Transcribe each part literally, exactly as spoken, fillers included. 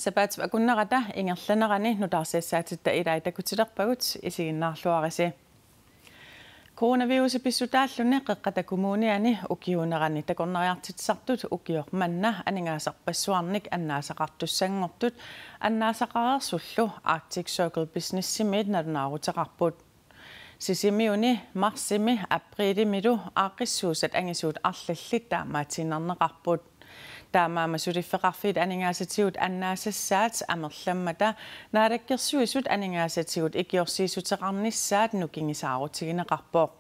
Sapaatip akunnerata ingerlanerani nutaarsiassaatitta ilai takutilerpagut, isiginnaarluarisi. Coronavirusi pissutaalluni Qeqqata Kommuniani ukiuunerani takornariartitsisartut ukioq manna aningaasarpassuarnik annaasaqartussanngortut annaasaqareersullu Arctic Circle Businessimiit nalunaaruteqarput. Sisimiuni marsimi apriilimilu aaqqissuussat angisuut arlallit taamaatiinnarneqarput. Taamaammat suliffeqarfiit aningaasatigut annaasassaat amerlammata Naalakkersuisut aningaasatigut ikiorsiissuteqarnissaat nukingisaarutigineqarpoq.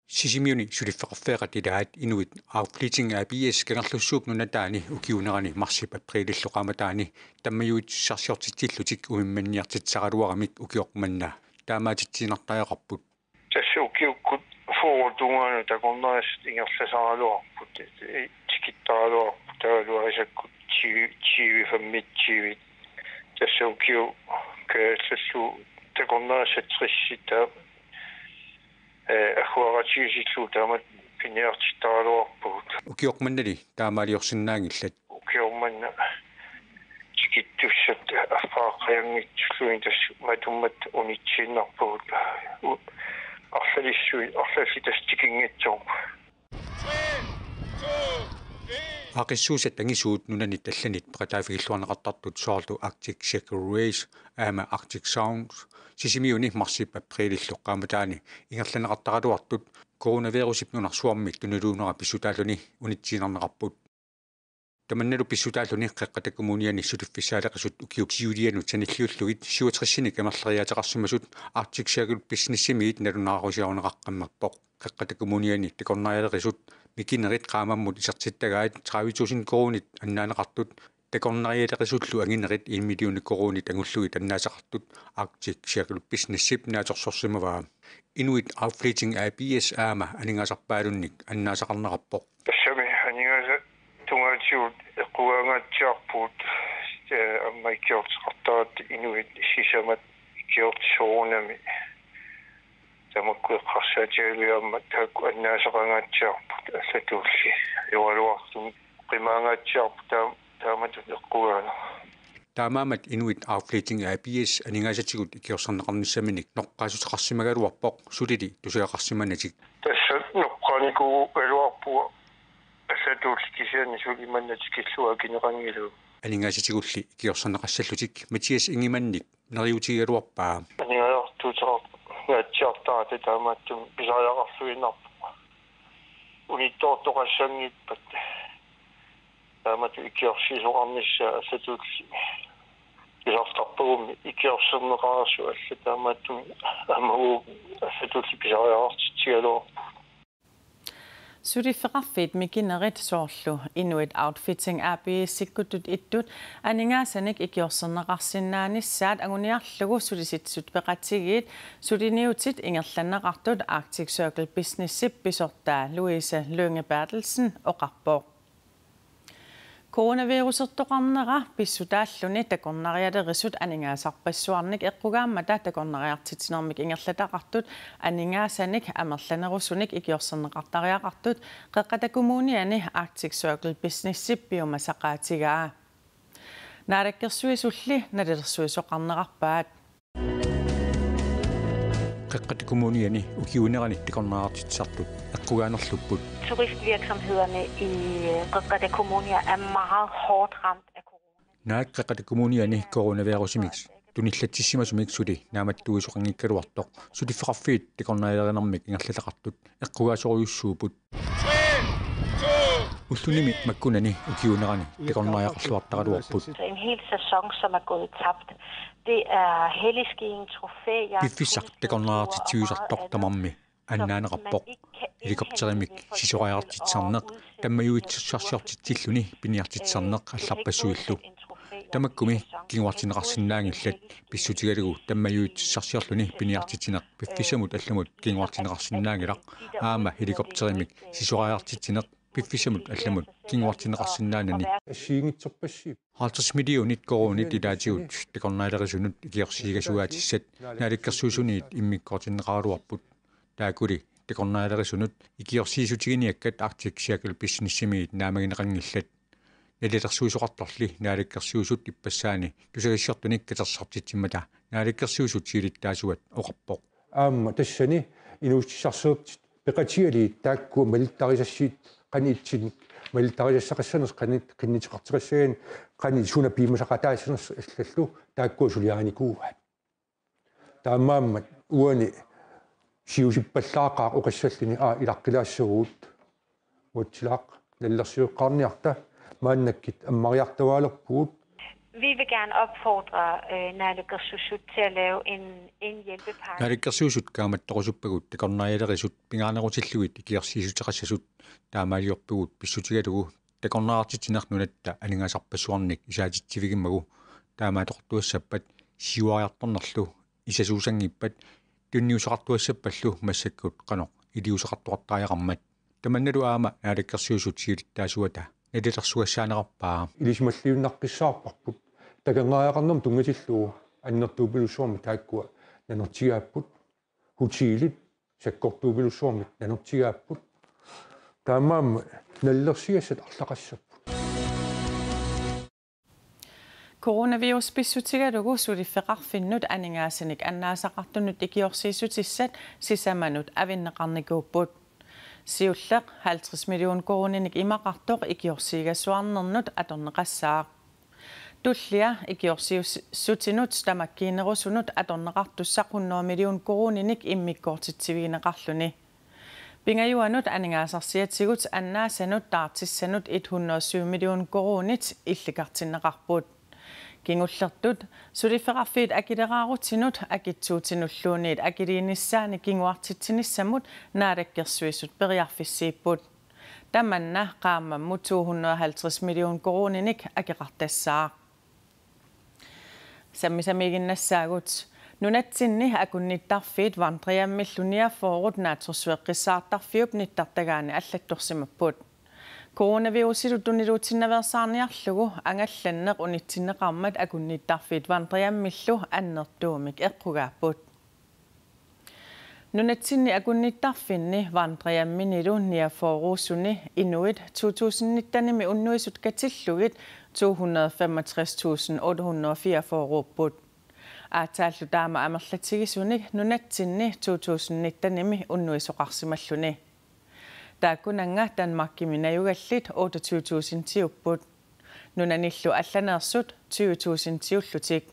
Sisimiuni suliffeqarfeeqatilaat Inuit Outfitting A/S Kangerlussuup nunataani ukiuunerani marsip apriilillu qaammataani tammajuitsissarsiortitsillutik umimmanniartitsisaraluaramik ukioq manna taamaatitsiinnartariaqarput. Tassa ukiukkut fyrre tungaanut takornariat ingerlasaraluarput, tikittaraluarput, taavalu asakkut tyve, tyve femogtyve. Tassa ukiut kaajallallugu takornariat tressit, ee, agguaqatigiissillugu taamatut piniartittaraluarpagut. Ukioq mannali taamaaliorsinnaanngillat. Ukioq manna tikittussat affaaqqajanngitsullugit tassa matummat unitsiinnarpagut. U-, arlalissuit, arlallit tassa tikinngitsoorput. Aaqqissuussat angisuut nunanit allanit peqataaffigilluarneqartartut soorlu Arctic Circle Race aamma Arctic Sounds Sisimiuni marsip apriilillu qaammataani ingerlanneqartaraluartut coronavirusip nunarsuarmi tuniluunera pissutaalluni unitsiinnarneqarput. Tamannalu pissutaalluni Qeqqata Kommuniani suliffissaaleqisut ukiup siulianut sanilliullugit syvogtresinik amerleriaateqarsimasut Arctic Circle Businessimiit nalunaarusioqarneqaqqammerpoq. Qeqqata Kommuniani takornarialeqisut mikinerit qaammammut isertittagaat tredive tusind koruunit annaaneqartut, takornarialeqisullu anginerit en million koruunit angullugit annaasaqartut Arctic Circle Businessip naatsorsorsimavaa. Inuit Outfitting A/S aamma aningaasarpaalunnik annaasaqarneqarpoq. Tassami aningaasat tungaatigut eqqugaangaatsiarpugut, ee, aamma ikiorteqartaratta inuit sisamat ikiortit soorunami tamakku eqqarsaatigalugit aamma taakku annaasaqangaatsiarput, allatuulli ajoraluartumik oqimaangaatsiarput taam-, taamatut eqqugaaneq. Taamaammat Inuit Outfitting A/S aningaasatigut ikiorserneqarnissaminik noqqaassuteqarsimagaluarpoq sulili tusagaqarsimanatik. Tassa noqqaanikuugaluarpunga allatuulli kisianni suli manna tikillugu akineqanngilagut. Aningaasatigulli ikiorserneqassallutik Mathias Ingemannip neriuutigigaluarpaa. Aningaasartuuteqarngaatsiartarput taamaattumik pisariaqarluinnarpoq. Unittoortoqassanngippat taamatut ikiorsiisoqarnissaa allatuulli tusartarpagummi ikiorserneqareersut allat taamaattumik aamma uagut allatuulli pisariaqartitsigaluarpugut. Suliffeqarfiit mikinerit soorlu Inuit Outfitting A/S-ikkutut ittut aningaasanik ikiorserneqarsinnaanissaat anguniarlugu Sulisitsisut Peqatigiit suliniutit ingerlanneqartut Arctic Circle Businessip pisortaa Louise Lynge Berthelsen oqarpoq. Coronavirusertoqarnera pissutaalluni takornarialerisut aningaasarpassuarnik eqqugaammata takornariartitsinermik ingerlataqartut aningaasanik amerlanerusunik ikiorserneqartariaqartut Qeqqata Kommuniani Arctic Circle Businessip piumasaqaatigaa. Naalakkersuisulli nalilersuisoqarnerarpaat. Qeqqata Kommuniani ukiuunerani takornariartitsisartut eqqugaanerlupput. Turistvirksomhederne i Qeqqata Kommune er meget hårdt ramt af corona. Naak Qeqqata Kommuniani coronavirusimik tunillatsissimasumik suli naammattuisoqanngikkaluartoq suliffeqarfiit takornarialerinermik ingerlataqartut eqqugaasorujussuupput. Ullunimi makkunani ukiuunerani takornariaqarluartaraluarput. Så en hel sæson, som er gået tabt. Det er helligskeen, trofæer, piffissaq takornariartitsivisartoq tamarmi annaaneqarpoq. Helikopterimik sisorariartitsisarneq, tammajuitsissarsiortitsilluni piniartitsisarneq allarpassuillu. Tamakkumi kinguartinneqarsinnaanngillat, pissutigalugu tammajuitsissarsiorluni piniartitsineq piffissamut allamut kinguartinneqarsinnaanngilaq, aamma helikopterimik sisorariartitsineq piffissamut allamut kinguartinneqarsinnaanani. Assigiinngitsorpassuit. Halvtreds millionit koruunit ilaatigut takornarialerisunut ikiorsiigassagaatissat Naalakkersuisuniit immikkoortinneqaraluarput. Taakkuli takornarialerisunut ikiorsiissutiginiakkat Arctic Circle Businessimiit naammagineqanngillat. Nalilersuisoqartorli Naalakkersuisut ippassaani tusagassiortunik katersortitsimmata Naalakkersuisut siulittaasuat oqarpoq. Aamma tassani inuussutissarsiortut peqatigalugit taakku malittarisassiit qanitsinik malittarisassaqassanersut qanit qinnuteqartoqassagaanni qanit suna piumasaqataassanersut allallu taakkua suliarinikuuaat. Taamaammat uani siusippallaaqaaq oqassalluni aa ilaqqilaassagugut uatsilaaq nalilersueqqaarniarta maannakkut ammariartuaalerpugut. Vi vil gerne opfordre øh, Naalakkersuisut til at lave en, en hjælpepakke. Naalakkersuisut kaammattorusuppagut takornarialerisut pingaarnerutillugit ikiorsiissuteqassasut taamaaliorpugut pissutigalugu takornariartitsineq nunatta aningaasarpassuarnik isaatitsivigimmagu taamaattoqartuassappat siuariartornerlu isasuusanngippat tunniussaqartuassappallu massakkut qanoq iliuuseqartoqartariaqarmat. Tamannalu aamma Naalakkersuisut siulittaasuata nalilersugassaanerarpaa. Ilisimalliunnaqqissaarparput takornariaqarnermut tunngatillugu annertuupilussuarmik taakkua nanertigaapput. Hotelit sakkortuupilussuarmik nanertigaapput. Taamaammat nalilersugassat arlaqassapput. Coronavirus pissutigalugu suliffeqarfinnut aningaasanik annaasaqartunut ikiorsiissutissat sisamanut avinneqarnikuupput. Siulleq halvtreds million koruuninik imaqartoq ikiorsiigassuarnernut atorneqassaaq. Tullia ikiorsiissutinut tamakkiinerusunut atorneqartussaq hundrede million koruuninik immikkoortitsivigineqarluni. Pingajuanut aningaasarsiatigut annaasanut taartissanut et hundrede og syv million koruunit illikartinneqarput. Kingullertut suliffeqarfiit akileraarutinut akitsuutinulluunniit akiliinissaannik kinguartitsinissamut Naalakkersuisut periarfissiipput. Tamanna qaammammut to hundrede og halvtreds million koruuninik akeqartassaaq. Sammisamiiginnassaagut. Nunatsinni akunnittarfiit vandrehjemmillu niogfyrre naatsorsueqqissaartarfiup nittartagaani allattorsimapput. Coronavirusilu tuniluutsinnaveersaarniarlugu angallanneq unitsinneqarmat akunnittarfiit vandrehjemmillu annertuumik eqqugaapput. Nunatsinni akunnittarfinni vandrehjemminilu niogfyrreusuni inuit to tusind nittenimi unnuisut katillugit to hundrede femogtres tusind otte hundrede fireogfyrreupput. Aatsaallu taama amerlatigisunik nunatsinni to tusind nittenimi unnuisoqarsimalluni. Taakkunannga Danmarkimi najugallit otteogtyve tusindiupput. Nunanillu allaneersut tyve tusindiullutik.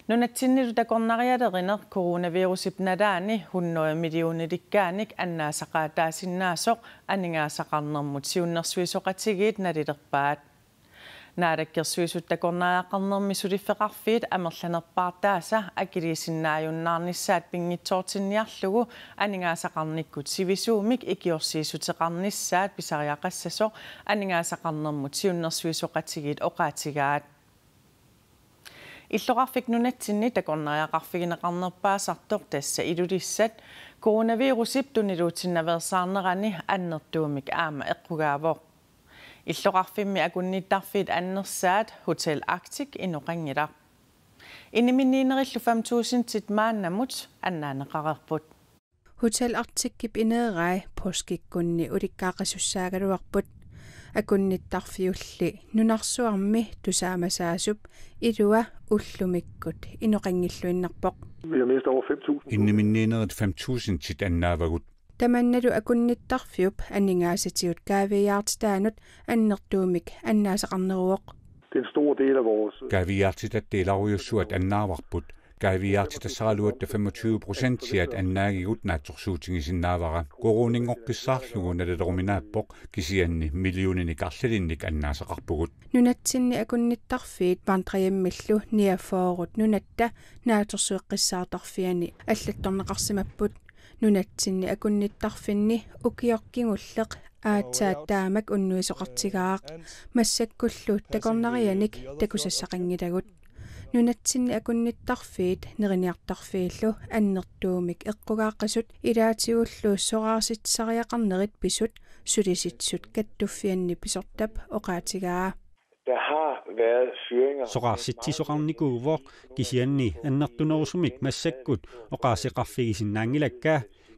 Nunatsinnilu takornarialerineq coronavirusip nalaani hundrede millionilikkaannik annaasaqaataasinnaasoq aningaasaqarnermut siunnersuisoqatigiit nalilerpaat. Naalakkersuisut takornariaqarnermi suliffeqarfiit amerlanerpaartaasa akiliisinnaajunnaarnissaat pinngitsoortinniarlugu aningaasaqarnikkut sivisuumik ikiorsiissuteqarnissaat pisariaqassasoq aningaasaqarnermut siunnersuisoqatigiit oqaatigaat. Illoqarfik nunatsinni takornariaqarfigineqarnerpaasartoq tassa Ilulissat coronavirusip tuniluutsinnaveersaarnerani annertuumik aamma eqqugaavoq. Illoqarfimmi akunnittarfiit annersaat Hotel Arctic inoqanngilaq. Iniminniinerillu fem tusindit maannamut annaaneqareerput. Hotel Arcticip ineerai poorskikkunni ulikkaaqqasussaagaluarput. Akunnittarfiulli nunarsuarmi tusaamasaasup ilua ullumikkut inoqanngilluinnarpoq. Vi har mistet over fem tusind. Inniminniinerit fem tusindit annaavagut. Tamannalu akunnittarfiup aningaasatigut kaaviiaartitaanut annertuumik annaasaqarneruvoq. Det er en stor del af vores Kaaviiaartitatta ilarujussuat annaavarput. Kaaviiaartitassaraluatta femogtyve procentia annaagigut naatsorsuutigisinnaavara. Koruuninngoqqissaarlugu nalileruminaappoq kisianni millioninik arlalinnik annaasaqarpugut. Nunatsinni akunnittarfiit vandrehjemmillu niogfyrre nunatta naatsorsueqqissaartarfiani allattorneqarsimapput. Nunatsinni akunnittarfinni ukioq kingulleq aatsaat taamak unnuisoqartigaaq. Massakkullu takornarianik takusassaqanngilagut. Nunatsinni akunnittarfiit neriniartarfiillu annertuumik eqqugaaqqasut ilaatigullu soraarsitsisariaqarnerit pisut Sulisitsisut Kattuffianni pisortap oqaatigaa. Der har været fyringer. Soraarsitsisoqarnikuuvoq kisianni annertunerusumik massakkut oqaaseqarfigisinnaanngilakka.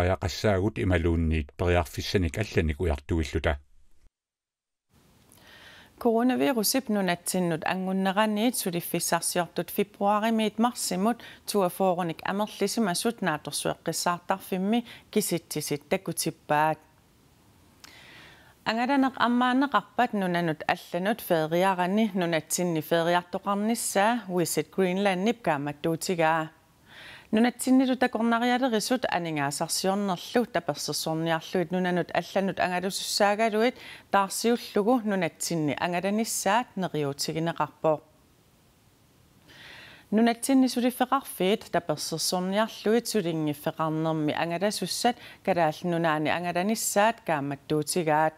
pisariaqassaagut imaluunniit periarfissanik allanik ujartuilluta. Coronavirusip nunatsinnut angunneraniit suliffissarsiortut februarimiit marsimut toogfyrrenik amerlisimasut Naatsorsueqqissaartarfimmi kisitsisit takutippaat. Angalaneq ammaanneqarpat nunanut allanut feriarani nunatsinni feriartoqarnissaa Visit Greenlandip kaammattuutigaa. Nunatsinnilu takornarialerisut aningaasarsiornerlu tapersersorniarlugit nunanut allanut angalasussaagaluit taarsiullugu nunatsinni angalanissaat neriuutigineqarpoq. Nunatsinni suliffeqarfiit tapersersorniarlugit sulinngiffeqarnermi angalasussat Kalaallit Nunaanni angalanissaat kaammattuutigaat.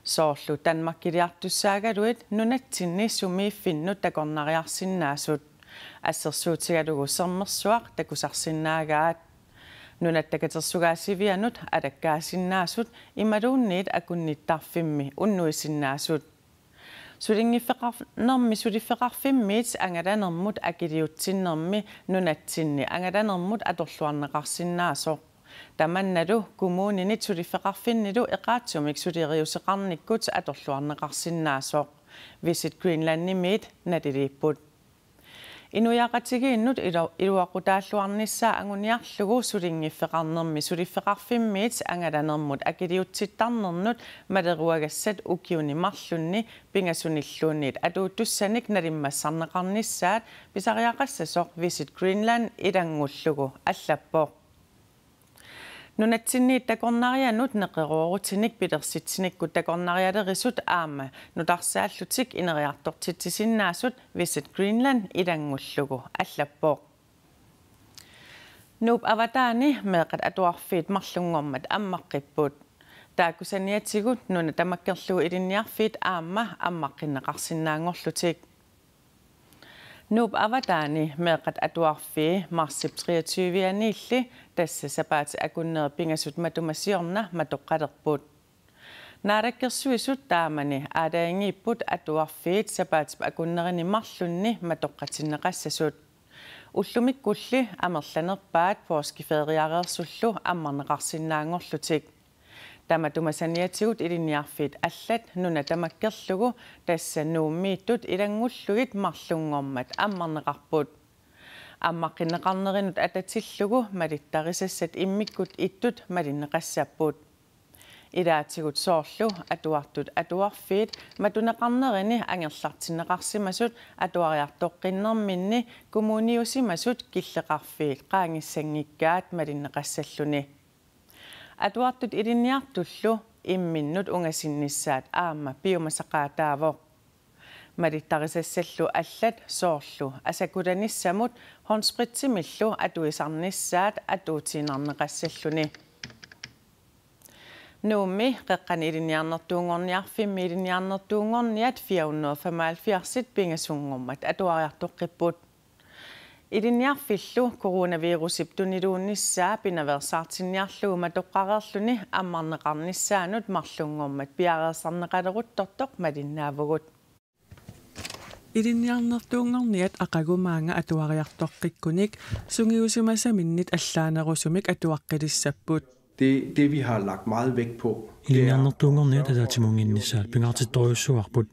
Soorlu Danmarkiliartussaagaluit nunatsinni sumiiffinnut takornariarsinnaasut. Assersuutigalugu sermersuaq takusarsinnaagaat. Nunatta katersugaasivianut alakkaasinnaasut imaluunniit akunnittarfimmi unnuisinnaasut. Sulinngiffeqarnermi suliffeqarfimmiit angalanermut akiliutsinnermi nunatsinni angalanermut atorluarneqarsinnaasoq. Tamannalu kommuninit suliffeqarfinnilu eqaatsumik suleriuseqarnikkut atorluarneqarsinnaasoq. Visit Greenlandimiit naliliipput. Inuiaqatigiinnut ilu-, iluaqutaalluarnissaa anguniarlugu sulinngiffeqarnermi suliffeqarfimmiit angalanermut akiliutsittarnernut maleruagassat ukiuni marlunni pingasunilluunniit atuuttussanik nalimmassarneqarnissaat pisariaqassasoq Visit Greenland ilanngullugu allappoq. Nunatsinniit takornarianut neqeroorutinik pilersitsinikkut takornarialerisut aamma nutarsaallutik ineriartortitsisinnaasut Visit Greenland ilanngullugu allappoq. Nuup avataani meeqqat atuarfiit marlunngormat ammaqqipput. Taakku saniatigut nuna tamakkerlugu ilinniarfiit aamma ammaqqinneqarsinnaanngorlutik. Nuup avataani meeqqat atuarfii marsip treogtyve-aniilli, tassa sapaatip akunneri pingasut matuma siorna, matoqqalerput. Naalakkersuisut taamani aalajangiipput atuarfiit sapaatip akunnerini marlunni matoqqatinneqassasut. Ullumikkulli amerlanerpaat påskeferiareersullu ammarneqarsinnaanngorlutik. Tamatuma saniatigut ilinniarfiit allat nuna tamakkerlugu, tassa Nuummiittut, ilanngullugit marlunngormat ammarneqarput. Ammaqqinneqarnerinut atatillugu malittarisassat immikkut ittut malinneqassapput. Ilaatigut soorlu atuartut atuarfiit matuneqarnerini angerlartinneqarsimasut atuariartoqqinnerminni kommuniusimasut killeqarfiit qaangissanngikkaat malinneqassalluni. Atuartut ilinniartullu imminnut ungasinnissaat aamma piumasaqaataavoq. Malittarisassallu allat soorlu asakulanissamut håndspritimillu atuisarnissaat atuutiinnarneqassalluni. Nuummi Qeqqani Ilinniarnertuunngorniarfimmi ilinniarnertuunngorniat fire hundrede og femoghalvfjerds pingasunngormat atuariartoqqipput. Ilinniarfillu coronavirusip tuniluunnissaa pinaveersaartinniarlugu matoqqareerluni ammarneqarnissaanut marlunngormat piareersarneqaleruttortoq malinnaavugut. Ilinniarnertuunngorniat aqagu maanga atuariartoqqikkunik sungiusimasaminnit allaanerusumik atuaqqilissapput. Det, det vi har lagt meget vægt på, det er Ilinniarnertuunngorniat ataatsimuunnginnissaat pingaartittorujussuuarput.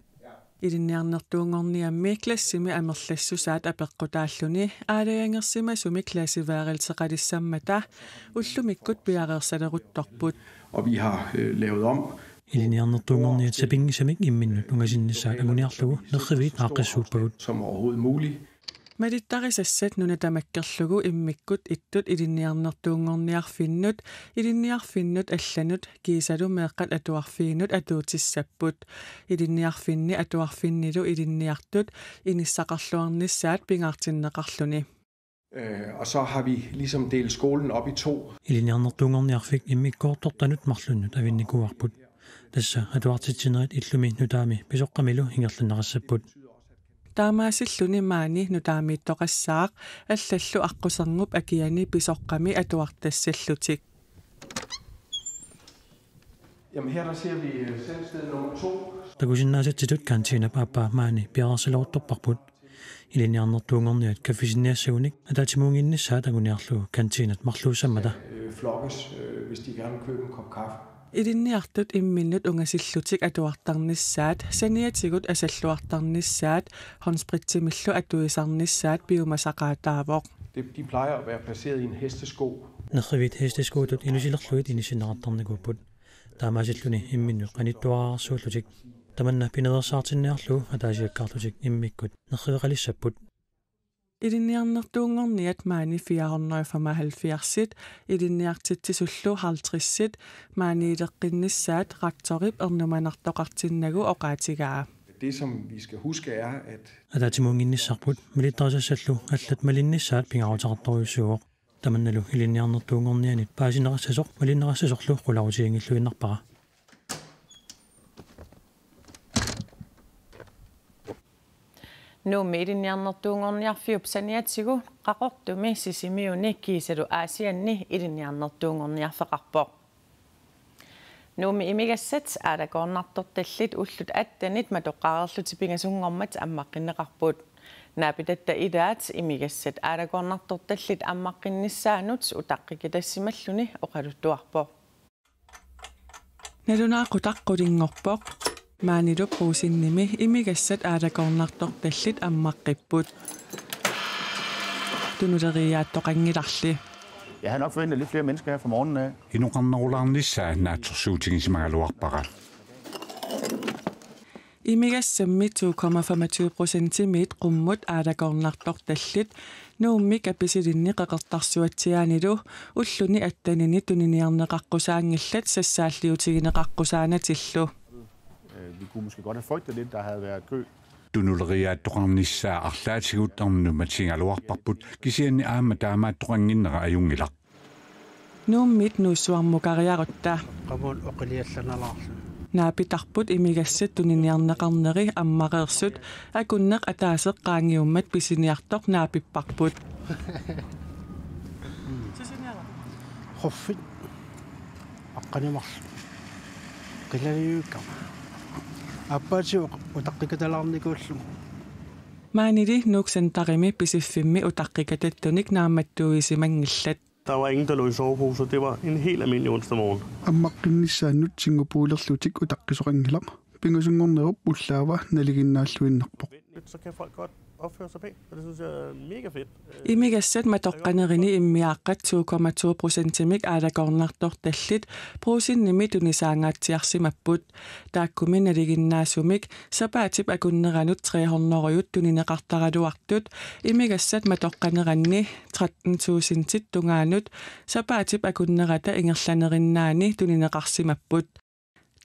Ilinniarnertuunngorniammi klassimi amerlassusaat apeqqutaalluni aalajangersimasumik klasseværelseqalissammata ullumikkut piareersaleruttorput. Og vi har øh, lavet om. Ilinniarnertuunngorniat sapinngisamik imminnut ungasinnissaat anguniarlugu nerriviit aaqqissuuppagut. Som overhovedet muligt. Malittarisassat nuna tamakkerlugu immikkut ittut ilinniarnertuunngorniarfinnut, ilinniarfinnut allanut kiisalu meeqqat atuarfiinut atuutissapput. Ilinniarfinni atuarfinnilu ilinniartut inissaqarluarnissaat pingaartinneqarluni. Øh, og så har vi ligesom delt skolen op i to. Ilinniarnertuunngorniarfik immikkoortortanut marlunnut avinnikuuarput. Tassa atuartitsinerit illumi nutaami pisoqqamilu ingerlanneqassapput. Taamaasilluni maani nutaamiittoqassaaq allallu aqquserngup akiani pisoqqami atuartassallutik. Jamen her der ser vi øh, selvsted nummer to. Takusinnaasatsitut kantiinap aappaa maani piareersaleruttorparput. Ilinniarnertuunngorniat kaffisinniassagunik ataatsimuunnginnissaat anguniarlugu kantiinat marluussammata. Øh, flokkes, øh, hvis de gerne vil købe en kop kaffe. Ilinniartut imminnut ungasillutik atuartarnissaat, saniatigut asalluartarnissaat, håndspritimillu atuisarnissaat piumasaqaataavoq. Det, de plejer at være placeret i en hestesko. Nerriviit hesteskootut inusilerlugit inissinneqartarnikuupput. Taamaasilluni imminnut qanittuararsuullutik. Tamanna pinaveersaartinniarlugu ataasiakkaarlutik immikkut nerriveqalissapput. Ilinniarnertuunngorniat maani fire hundrede og femoghalvfjerds, ilinniartitsisullu halvtreds, maaniileqqinnissaat rektorip ernumanartoqartinnagu oqaatigaa. Det, som vi skal huske, er, at Ataatsimuunnginnissarput malittarisassallu allat malinnissaat pingaaruteqartorujussuuvoq. Tamannalu ilinniarnertuunngornianit paasineqassasoq malinneqassasorlu qularutiginngilluinnarpara. Nuummi ilinniarnertuunngorniarfiup saniatigut Qaqortumi Sisimiuni kiisalu Aasianni ilinniarnertuunngorniarfeqarpoq. Nuummi imigassat aalakoornartortallit ullut attenit matoqqareerlutik pingasunngormat ammaqqinneqarput. Naapitatta ilaat imigassat aalakoornartortallit ammaqqinnissaannut utaqqikatassimalluni oqaluttuarpoq. Nalunaaqutaq qulinngorpoq. Maanilu Brugsenimi imigassat aalakoornartortallit ammaqqipput. Tunuleriiaattoqanngilarli. Jeg havde nok forventet lidt flere mennesker her fra morgenen af. Inoqarnerulaarnissaa naatsorsuutigisimagaluarpara. Imigassammi to komma femogtyve procentimiit qummut aalakoornartortallit Nuummi Kapisilinni Qeqertarsuatsiaanilu ulluni attenini tuniniarneqaqqusaanngillat sassaalliutigineqaqqusaanatillu. Øh, Vi kunne måske godt have frygtet lidt, der havde været kø. Tunuleriiaattoqarnissaa arlaatigut ernummatigigaluarparput kisianni aamma taamaattoqannginnera ajunngilaq. Nuummit nuussuarmukariarutta. Qamuun oqiliallanalaarluni. Naapitarput imigassat tuniniarneqarneri ammareersut akunneq ataaseq qaangiummat pisiniartoq naapipparput. Quffit aqqaneq-marluk. Qilaliuikkama. Aappaatigut utaqqikatalaarnikuullugu. Maanili Nuuk Centerimi Pisiffimmi utaqqikatattunik naammattuisimanngillat. Der var ingen, der lå i soveposer. Det var en helt almindelig onsdag morgen. Ammaqqinnissaannut singupuulerlutik utaqqisoqanngilaq. Pingasunngornerup ullaava naliginnaalluinnarpoq. Så kan folk godt opføre sig pænt, og det synes jeg er mega fedt. Imigassat matoqqanerini immiaaqqat to komma to procentimik aalakoornartortallit Brugsenimi tunisaangaatsiarsimapput. Taakkumi nalinginnaasumik sapaatip akunneranut tre hundrede tunineqartaraluartut imigassat matoqqaneranni tretten tusindit tungaanut sapaatip akunnerata ingerlanerinnaani tunineqarsimapput.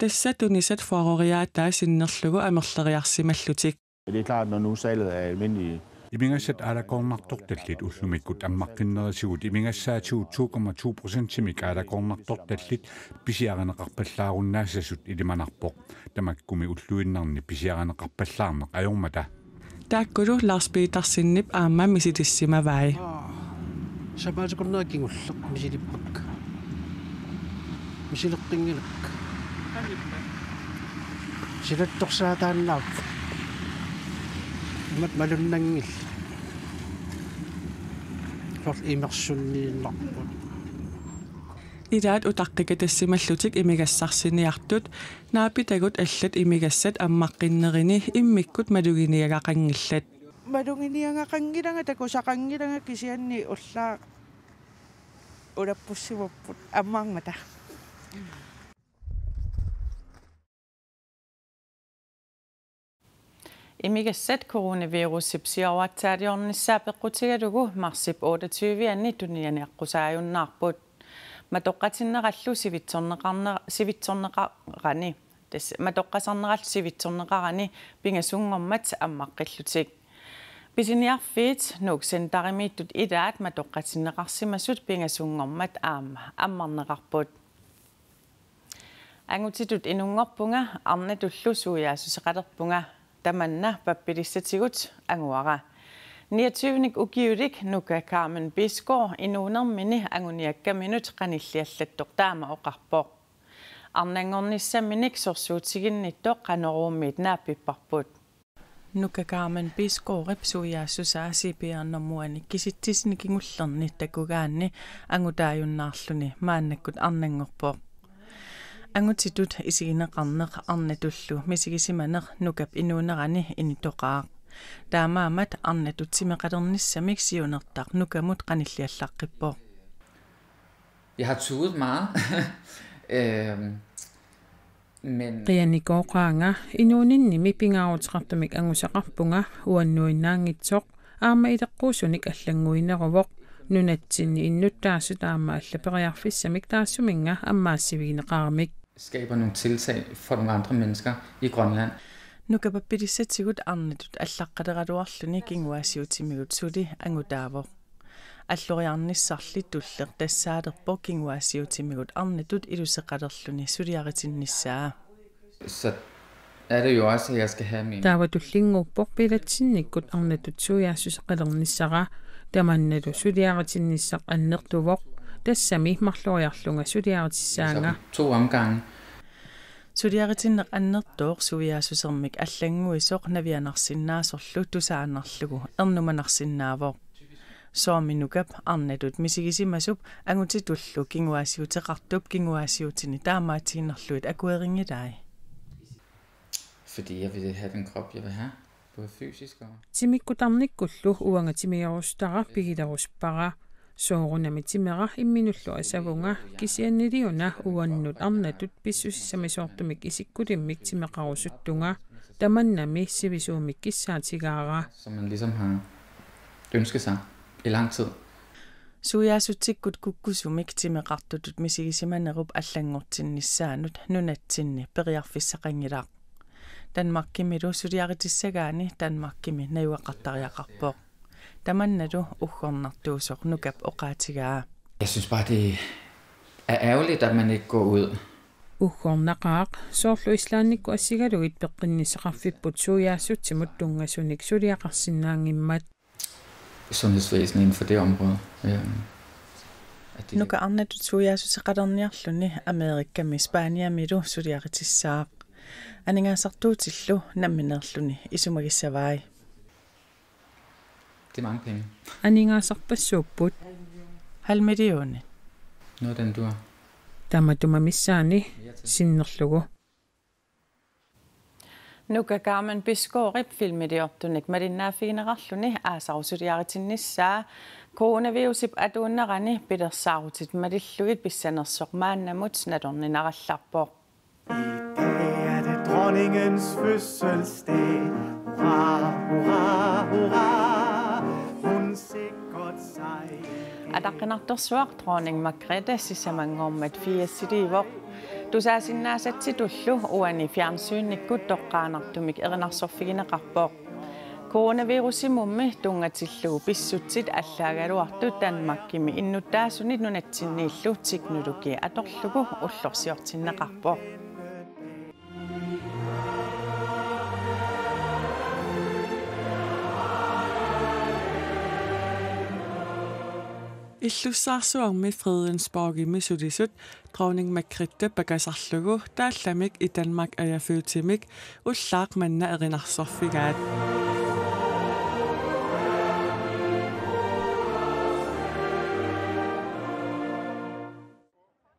Tassa tunisat fyrre-riaataa sinnerlugu amerleriarsimallutik. Det er klart, når nu salget er almindelige. Imigassat aalakoornartortallit ullumikkut ammaqqinnerisigut imigassaatigut to komma to procentimik aalakoornartortallit pisiarineqarpallaarunnaasasut ilimanarpoq. Tamakkumi ulluinnarni pisiarineqarpallaarneq ajormata. Taakkulu Lars Petersenip aamma misilissimavai. Sapaatip akunnerata kingulleq misilippakka. Misileqqinngilakka. Silattorsaataannaap. Imat malunnanngillat. Soorlu imersunniinnarput. Ilaat utaqqikatassimallutik imigassarsiniartut, naapitagut allat imigassat ammaqqinnerini immikkut maluginiagaqanngillat. Maluginiagaqanngilanga, takusaqanngilanga, kisianni ullaaq ulappussimapput ammarmata. Imigassat coronavirusip siaruatsaaliornissaa peqqutigalugu marsip otteogtyve-anni tunianiaqqusaajunnaarput. Matoqqatinnerallu sivitsorneqarne-, sivitsorneqarani. Tassa matoqqasarnerallu sivitsorneqarani pingasunngormat ammaqqillutik. Pisiniarfiit Nuuk Centerimiittut ilaat matoqqatinneqarsimasut pingasunngormat aamma ammarneqarput. Angutitut inunngorpunga, arnatullu suiaassuseqalerpunga. Tamanna pappilissatigut anguara. Niogtyvenik ukiulik Nuka Carmen Bisgaard inuunermini anguniakkaminut qanilliallattoq taama oqarpoq. Arnanngornissaminik sorsuutiginnittoq Qanoruummiit naappipparput. Nuka Carmen Bisgaardip suiaassusaa C P R-normuanik kisitsisinni kingullerni takugaanni angutaajunnaarluni maannakkut arnanngorpoq. Angutitut isigineqarneq arnatullu misigisimaneq Nukap inuunerani initoqaaq. Taamaammat arnatut timeqalernissamik siunertaq Nukamut qanilliallaqqippoq. Jeg har tudet meget. Øhm, men qianikooqaanga, inuuninnimi pingaaruteqartumik angusaqarpunga, uannuinnaanngitsoq, aamma ileqquusunik allannguineruvoq, nunatsinni innuttaasut aamma allat periarfissamik taassuminnga ammaassivigineqaramik. Skaber nogle tiltag for nogle andre mennesker i Grønland. Nuka pappilissatigut arnatut allaqqaleraluarluni kinguaassiuutimigut suli angutaavoq. Alloriarnissarli tulleq tassaalerpoq kinguaassiuutimigut arnatut iluseqalerluni suliaritinnissaa. Så er det jo også, at jeg skal have min... Taava tullinnguuppoq pilatsinnikkut arnatut suiaassuseqalernissara, tamannalu suliaritinnissaq annertuvoq, tassami marloriarlunga suliaritissaanga. To omgange. Suliaritinneq annertooq suiaassusermik allannguisoq navianarsinnaasorlu tusaannarlugu ernumanarsinnaavoq. Soormi Nukap arnatut misigisimasup angutitullu kinguaassiuuteqartup kinguaassiuutini taamaatiinnarlugit akuerinngilai. Fordi jeg vil have den krop, jeg vil have, både fysisk og... Timikkut tarnikkullu uanga timiorusutara pigilerusuppara. Soorunami timera imminullu asavunga, kisianniliuna uannut arnatut pissusissamisoortumik isikkulimmik timeqarusuttunga, tamannami sivisuumik kissaatigaara. Som man ligesom har ønsket sig i lang tid. Suiaassutsikkut kukkusumik timeqartutut misigisimanerup allanngortinnissaanut nunatsinni periarfissaqanngilaq. Danmarkimilu suliaritissagaanni Danmarkimi najugaqartariaqarpoq. Tamannalu uggornartuusoq Nukap oqaatigaa. Jeg synes bare, det er ærgerligt, at man ikke går ud. Uggornaqaaq, soorlu Islandikkut assigalugit peqqinnissaqarfipput suiaassutsimut tunngasunik suliaqarsinnaanngimmat. Sundhedsvæsen inden for det område. Øhm, at det... Nuka arnatut suiaassuseqalerniarluni Amerikami Spaniamilu suliaritissaaq. Aningaasartuutillu nammineerluni isumagissavai. Det er mange penge. Aningaasarpassuupput. Halv million. Noget af den dur. Tamatuma missaani sinnerlugu. Nuka Carmen Bisgaardip filmiliortunik malinnaaffigineqarluni aasarusuliaritinnissaa coronavirusip atuunnerani pilersaarutit malillugit pissanersoq maannamut nalorninarallarpoq. I dag er det dronningens fødselsdag. Hurra, hurra, hurra. Hun sikkert sig. Ataqqinartorsuaq Dronning Margrethe sisamanngormat firsiliivoq. Tusaasinnaasatitullu uani fjernsynikkut toqqaannartumik erinarsorfigineqarpoq. Coronavirusimummi tunngatillugu pissutsit allaagaluartut Danmarkimi innuttaasunit nunatsinniillu teknologi atorlugu ullorsiortinneqarpoq. Illussaarsuarmi Fredensborgimi sulisut dronning Margrethe pakasarlugu taallamik i Danmark Agerfødtemik ullaaq manna erinarsorfigaat.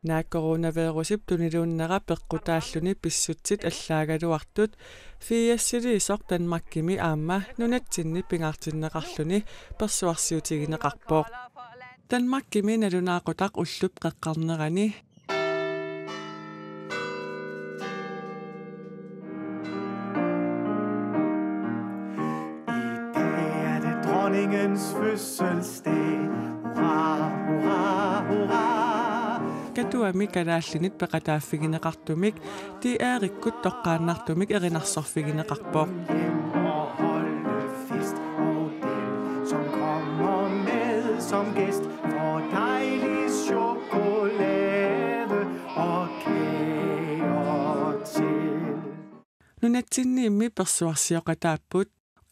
Naak coronavirusip tuniluunnera peqqutaalluni pissutsit allaagaluartut firsiliisoq Danmarkimi aamma nunatsinni pingaartinneqarluni persuarsiutigineqarpoq. Danmarkimi nalunaaqutaq ullup qeqqarnerani. I dag er det dronningens fødselsdag. Hurra, hurra, hurra. Katuami kalaallinit peqataaffigineqartumik D R-ikkut toqqaannartumik erinarsorfigineqarpoq. Hjem og holde fest, og den, som kommer med som gæst, får dejlig chokolade og kager til. Nunatsinniimmi persuarsioqataapput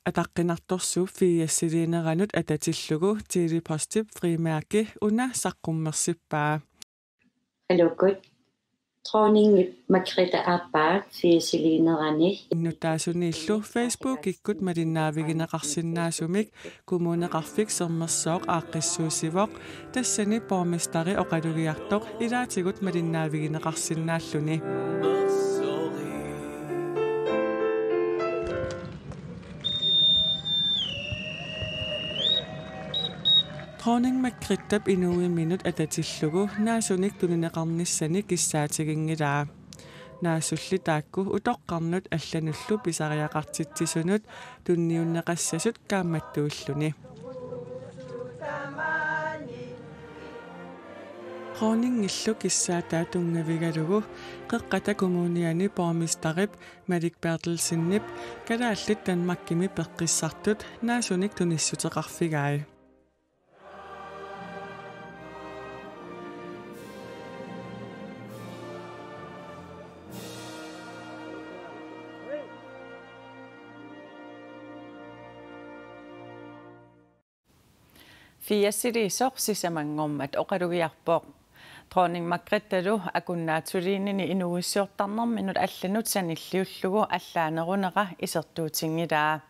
ataqqinartorsuup firsiliineranut atatillugu Tele-Postip frimærke una saqqummersippaa. Alukut. Dronning Margrethe aappaat firsiliinerani. Innuttaasuniillu Facebookikkut malinnaavigineqarsinnaasumik Kommuneqarfik Sermersooq aaqqissuussivoq, tassani borgmesteri oqalugiartoq ilaatigut malinnaavigineqarsinnaalluni. Dronning Margrethep inuuiminut atatillugu naasunik tunineqarnissani kissaatiginngilaa. Naasulli taakku utoqqarnut allanullu pisariaqartitsisunut tunniunneqassasut kaammattuulluni. Dronningillu kissaataa tunngavigalugu Qeqqata Kommuniani borgmesterip Malik Berthelsenip kalaallit Danmarkimi peqqissartut naasunik tunissuteqarfigai. Firsiliisoq sisamanngormat oqalugiarpoq. Dronning Margrethelu akunnattuliinini inuuissiortarnerminut allanut sanilliullugu allaanerunera isertuutinngilaa.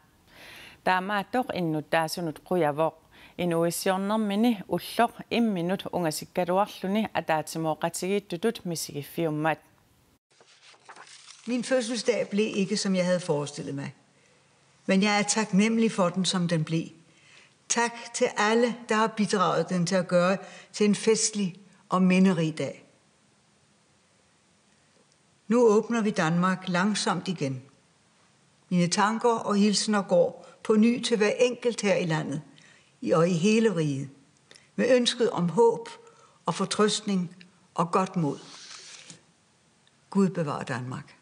Taamaattoq innuttaasunut qujavoq inuuissiornermini ulloq imminut ungasikkaluarluni ataatsimooqatigiittutut misigiffiummat. Min fødselsdag blev ikke, som jeg havde forestillet mig. Men jeg er taknemmelig for den, som den blev. Tak til alle, der har bidraget den til at gøre til en festlig og minderig dag. Nu åbner vi Danmark langsomt igen. Mine tanker og hilsener går på ny til hver enkelt her i landet, i, og i hele riget, med ønsket om håb og fortrøstning og godt mod. Gud bevare Danmark.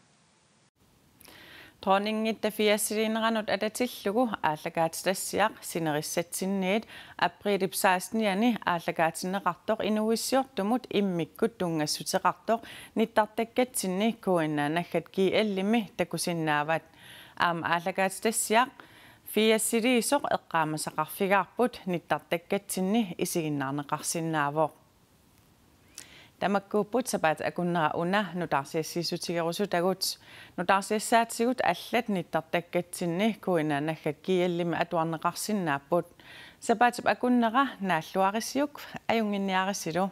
Dronningitta firsiliineranut atatillugu aallakaatitassiaq sinerissatsinniit apriilip sekstenianni aallakaatinneqartoq inuuissiortumut immikkut tunngassuteqartoq nittartakkatsinni K N R naggat G L-imi takusinnaavat. Aamma aallakaatitassiaq firsiliisoq eqqaamasaqarfigaarput nittartakkatsinni isiginnaarneqarsinnaavoq. Tamakkuupput sapaatip akunnera una nutaarsiassiissutigerusutagut. Nutaarsiassaatigut allat nittartakkatsinni K N R naggat G L-imi atuarneqarsinnaapput. Sapaatip akunnera naalluarisiuk, ajunnginniarisilu.